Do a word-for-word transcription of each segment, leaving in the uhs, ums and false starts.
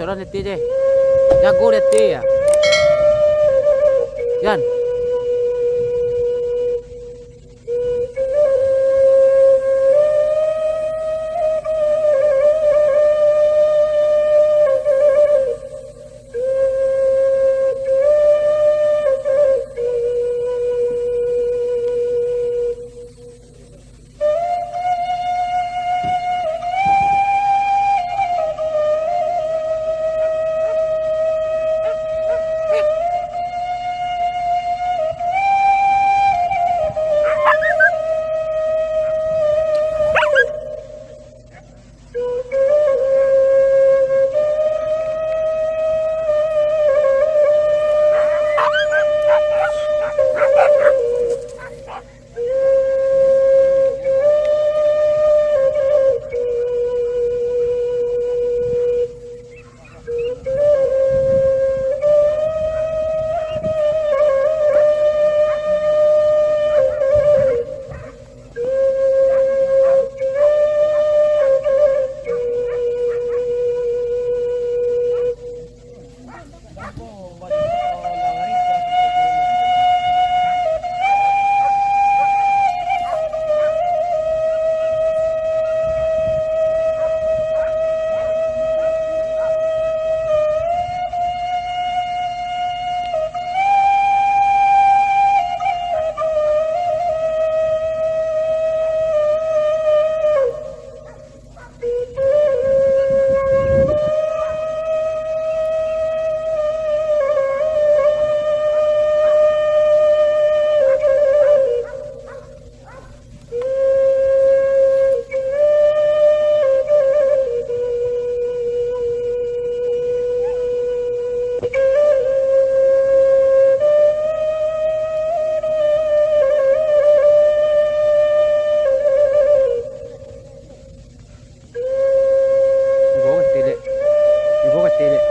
Jalan dati je. Jago dati ya. Jan. Ibo ka telek. Ibo ka telek.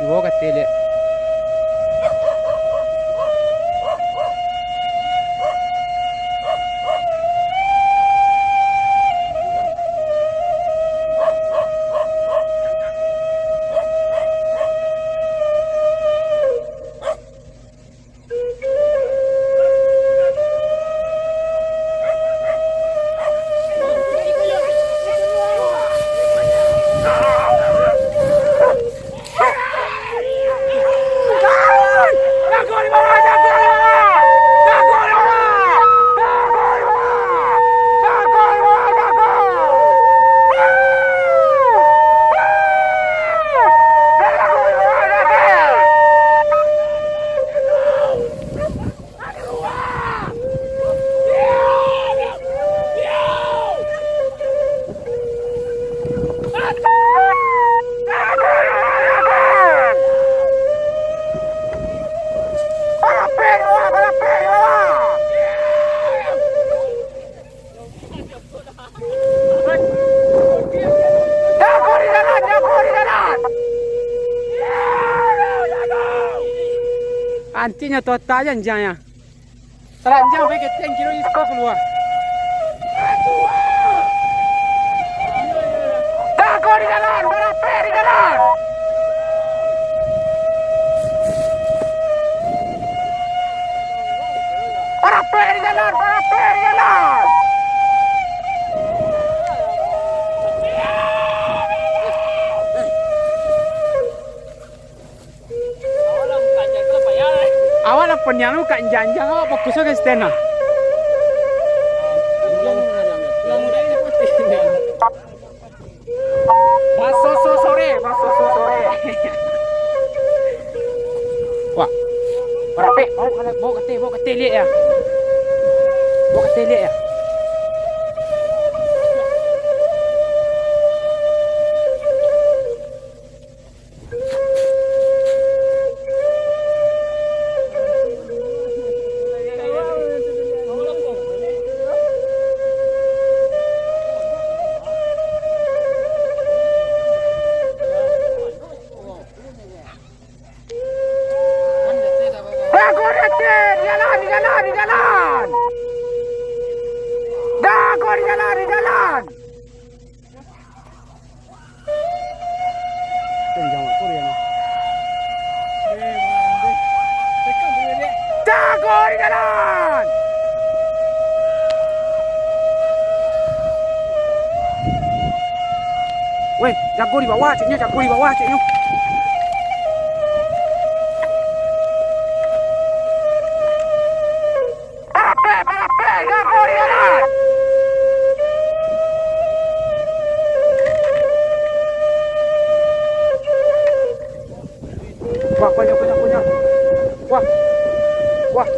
Ibo ka telek. Jago di jalan, jago di jalan. Antinya total anjangnya. Talanjang bae keteng kiro isko kalua. Jago di jalan, barapek di jalan. Barapek di jalan, barapek di jalan. Awak lah poniang lu ka janjang awak fokus ka stand lah. Basoso sore, basoso sore. Wah. Rapek, bawa, bawa kete, bawa kete liek ya. Bawa kete liek ya. Weh, jago di bawah, ceknyo, jago di bawah, ceknyo. Parapek, parapek, jago di dalam. Wah, konyo, konyo, konyo. Wah. Wah.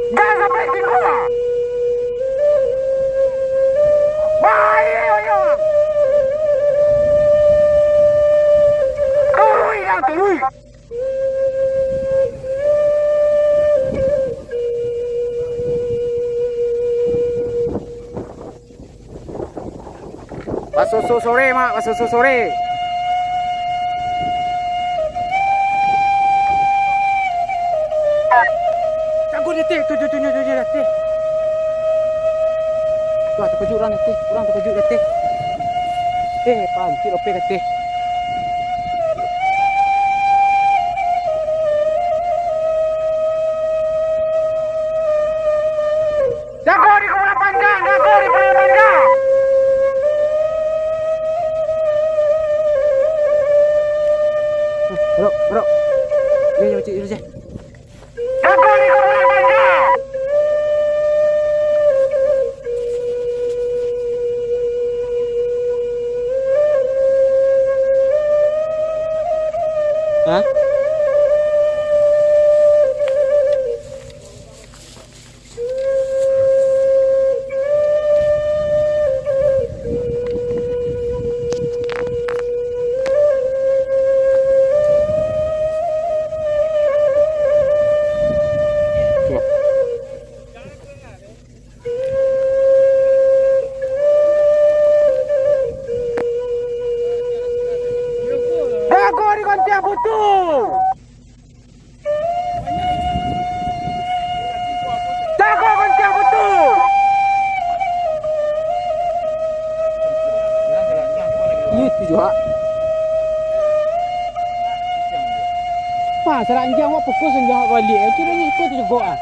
Jan sampai tingga. Baik, Wayang. Turuik, Wayang, turuik. Basusu sore, Mak, basusu sore. Jago di ateh, tu, tu, tu, tu, tu, di ateh. Wah, takajut urang di ateh, urang takajut di ateh. Eh, pancik lopeh di ateh. Jago di kuburan panjang, jago di kuburan panjang. Bro, bro. Yo, yo, cik, yo, cik. Jago di kuburan panjang. Hah? Jago di gontiang putu! Jago gontiang putu! Iyo tu juo. Wah, saranjang wak fokus saranjang wak baliak. Kiro ni suko tu juo ah.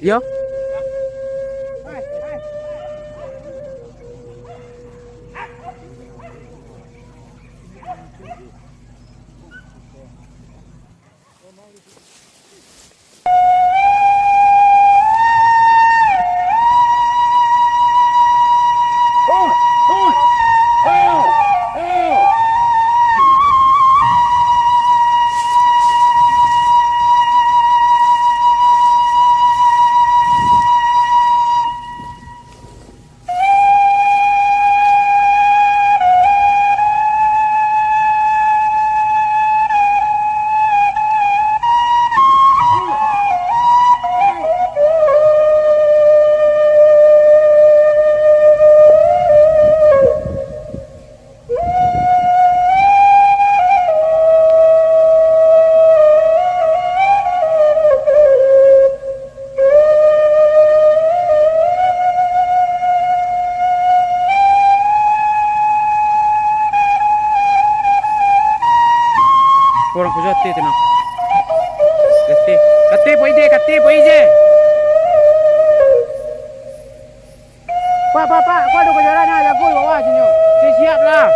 Yo. Urang kujo ati tu nah. Kati, kati po ije, kati po ije. Pak, pak, pak, aku ado kajaran ah, jago di bawah sini. Siap-siap lah.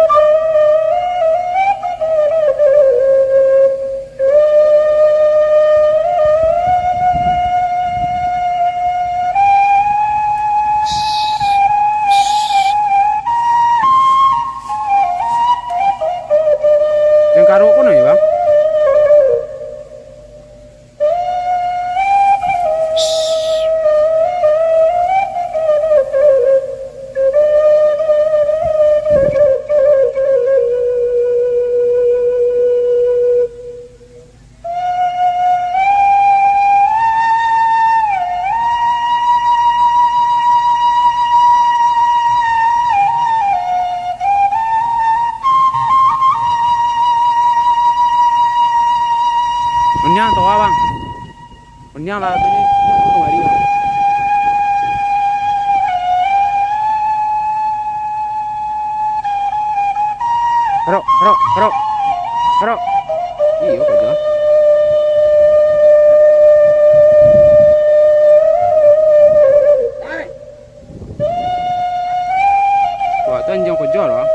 Yang karuk pun ayo, Bang. Lah, tu ni, ni aku tengah hari. Rok, rok, rok. Rok. Iyo, kau jangan. Wah, tu anjiang ko juo lah.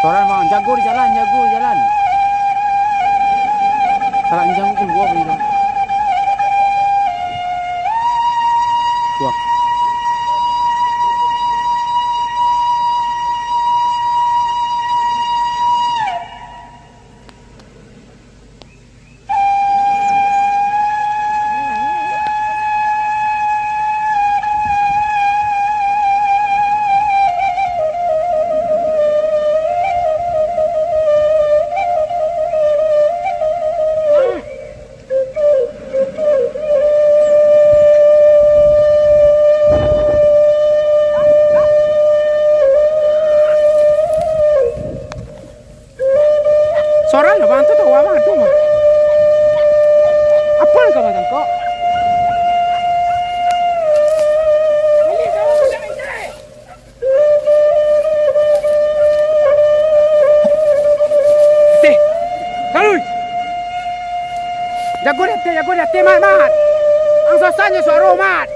Soran, Bang, jago di jalan, jago di jalan. Salah anjiang ko kalua tadi tu. Wah. Soran lah, Bang, tu tawa, Bang, tu, Bang. Apo nan ka batangkok? Ateh! Kaluih! Jago di ateh, jago di ateh, Mat, Mat! Ang sasanyo suaro, Mat!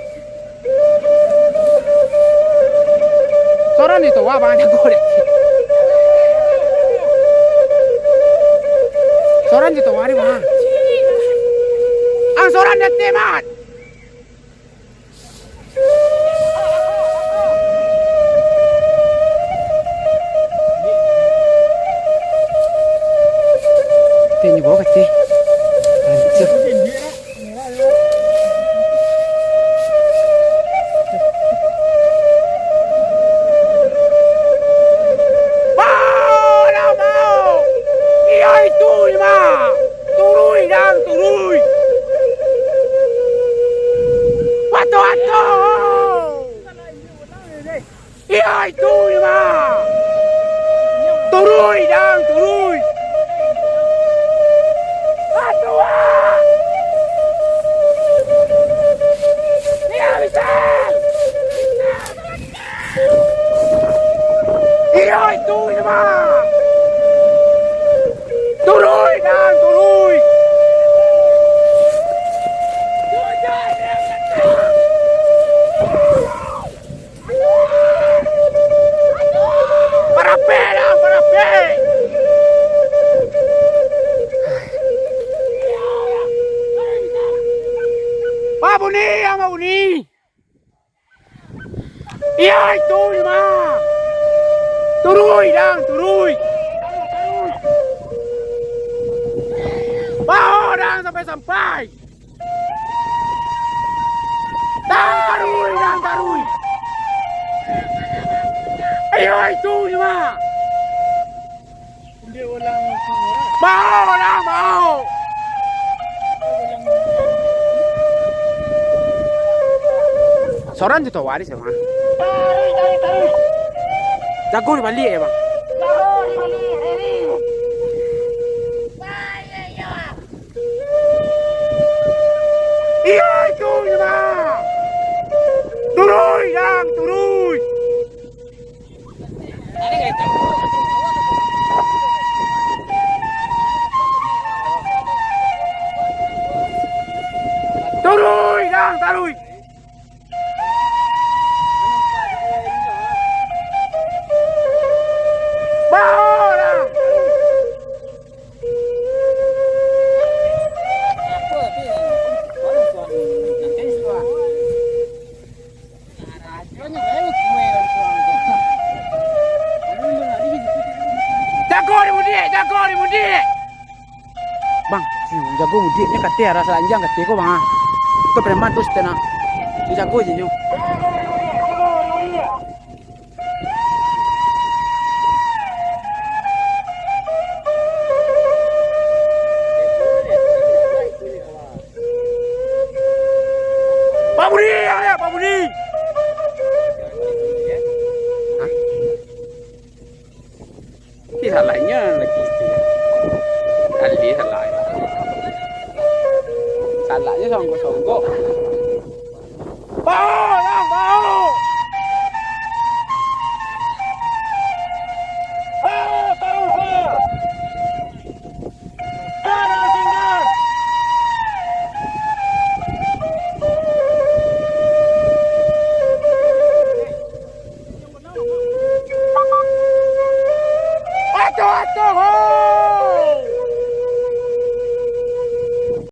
Soran di towa, Bang, jago dek. Soran di towa ni, Bang. Ang soran di ateh, Mat. Teh, ni bawa ka teh. Hancur. Bao lah, bao! Iyo itu, Ima! Turuih, Dang, turuih! Wato-wato! Iyo itu, Ima! Turuih, Dang, turuih! Aduh! Iyo, bisa! Iyo itu, Ima! Turuih, Dang, turuih! Parapek lah, parapek! Babuni, babuni! Iyo itu, Ima! Turuih, Dang, turuih! Bao, Dang, sampai-sampai! Iyo, itu ni mah. Bao lah, bao. Sorang tu tahu waris ya, Bang. Jago di baliak ya, Bang. Iyo, itu ni mah. Turuik, Yang, turuik. Taruih, Dang, taruih. Bao, Dang. Jago di mudik, jago di mudik. Bang, jago mudik ni kateh arah Salanjang kateh ko, Bang, ah. Tu preman tu setenak. Dijago je nyo. Pak Budi, ya, ya, Pak Budi. Hah? Ih, salahnyo lagi tu. Kali salah. Salahnyo songgok-songgok. Bao, Yang, bao! Bao, taruih, bao! Taruih, tinggal! Atuh, atuh, ho!